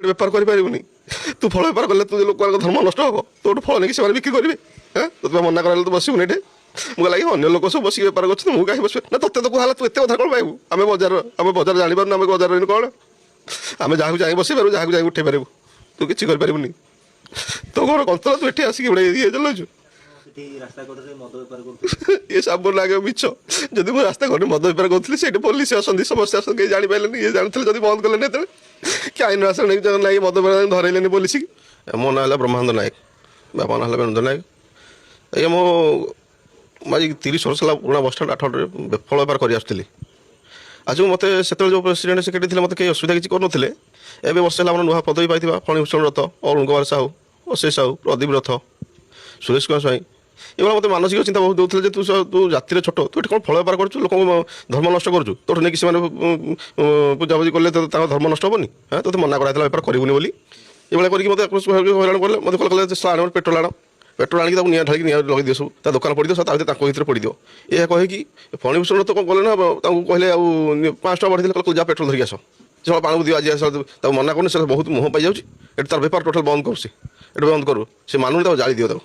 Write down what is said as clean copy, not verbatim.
ବେପାର କରିପାରିବୁନି। ତୁ ଫଳ ବେପାର କଲେ ତୁ ଲୋକମାନଙ୍କ ଧର୍ମ ନଷ୍ଟ ହେବ। ତୋଠୁ ଫଳ ନେଇକି ସେମାନେ ବିକ୍ରି କରିବେ। ହଁ, ତୋତେ ମନା କରାହେଲେ ତୁ ବସିବୁନି ଏଠି। ମୁଁ କହିଲି, ଆଜ୍ଞା, ଅନ୍ୟ ଲୋକ ସବୁ ବସିକି ବେପାର କରୁଛନ୍ତି, ମୁଁ କାହିଁ ବସିବି? ନା, ତୋତେ ତ କୁହାହେଲା, ତୁ ଏତେ କଥା କ'ଣ ପାଇବୁ? ଆମେ ବଜାର ଜାଣିପାରୁନୁ? ଆମେ ବଜାର କ'ଣ? ଆମେ ଯାହାକୁ ଯାଇ ବସିପାରିବୁ, ଯାହାକୁ ଯାଇ ଉଠେଇ ପାରିବୁ। ତୁ କିଛି କରିପାରିବୁନି। ତୋ ଘର କନ୍ତଲା, ତୁ ଏଠି ଆସିକି ଗୋଟେ ଇଏ ଚଲାଉଛୁ। ସେଠି ରାସ୍ତା କଡ଼ରେ ମଦ ବେପାର କରୁଥିଲେ। ଏ ସବୁ ଲାଗେ ମିଛ। ଯଦି ମୁଁ ରାସ୍ତା ଘରେ ମଦ ବେପାର କରୁଥିଲି, ସେଇଠି ପୋଲିସ ଅଛନ୍ତି, ସମସ୍ତେ ଅଛନ୍ତି, କେହି ଜାଣିପାରିଲେନି। ଇଏ ଜାଣିଥିଲେ ଯଦି ବନ୍ଦ କଲେନି ଏତେବେଳେ କି ଆଇନ ରାସ୍ତା ନେଇକି ନାଇଁ, ମଦ ବେପାର ଧରେଇଲେନି ପୋଲିସ। ମୋ ନାଁ ହେଲା ବ୍ରହ୍ମାନନ୍ଦ ନାୟକ, ବାପା ନାଁ ହେଲା ବେଣୁଧର ନାୟକ। ଆଜ୍ଞା, ମୁଁ ଆଜି 30 ବର୍ଷ ହେଲା ପୁରୁଣା ବସଷ୍ଟାଣ୍ଡ 8ରେ ଫଳ ବେପାର କରି ଆସୁଥିଲି। ଆଜି ମୋତେ ସେତେବେଳେ ଯେଉଁ ପ୍ରେସିଡେଣ୍ଟ, ସେକ୍ରେଟାରୀ ଥିଲେ, ମୋତେ କେହି ଅସୁବିଧା କିଛି କରୁନଥିଲେ। ଏବେ ବର୍ଷ ହେଲା ଆମର ନୂଆ ପଦବୀ ପାଇଥିବା ଫଣୀଭୂଷଣ ରଥ, ଅରୁଣ କୁମାର ସାହୁ, ଅଶେଷ ସାହୁ, ପ୍ରଦୀପ ରଥ, ସୁରେଶ କୁମାର ସ୍ୱାଇଁ, ଏଗୁଡ଼ା ମୋତେ ମାନସିକ ଚିନ୍ତା ବହୁତ ଦେଉଥିଲେ ଯେ ତୁ ଜାତିରେ ଛୋଟ, ତୁ ଏଠି କ'ଣ ଫଳ ବେପାର କରୁଛୁ, ଲୋକଙ୍କ ଧର୍ମ ନଷ୍ଟ କରୁଛୁ, ତୋଠୁ ନେଇକି ସେମାନେ ପୂଜାପୂଜି କଲେ ତ ତାଙ୍କ ଧର୍ମ ନଷ୍ଟ ହେବନି? ହଁ, ତୋତେ ମନା କରାଯାଇଥିଲା ବେପାର କରିବୁନି ବୋଲି। ଏଭଳିଆ କରିକି ମୋତେ ହଇରାଣ କଲେ। ମୋତେ କହିଲେ, ଆଣ, ପେଟ୍ରୋଲ ଆଣ, ପେଟ୍ରୋଲ ଆଣିକି ତାକୁ ନିଆଁ ଢାଳିକି ନିଆଁ ଲଗେଇ ଦିଅ, ସବୁ ତା ଦୋକାନ ପଡ଼ିଦିଅ, ତା ଭିତରେ ତାଙ୍କ ଭିତରେ ପଡ଼ିଦିଅ। ଏହା କହିକି ଫଣୀଭୂଷଣ ତ କ'ଣ କଲେ ନା, ତାଙ୍କୁ କହିଲେ ଆଉ 500 ଟଙ୍କା ବଢ଼େଇଥିଲେ। କହିଲେ, ଯା ପେଟ୍ରୋଲ ଧରିକି ଆସ, ସେ ପାଣିକୁ ଦିଅ। ଆଜି ଆସ, ତାକୁ ମନା କରୁନି, ସେ ବହୁତ ମୁହଁ ପାଇଯାଉଛି। ଏଠି ତାର ବେପାର ଟୋଟାଲ ବନ୍ଦ କରୁଛି, ଏଠି ବନ୍ଦ କରୁ। ସେ ମାନୁନି, ତାକୁ ଜାଳି ଦିଅ ତାକୁ।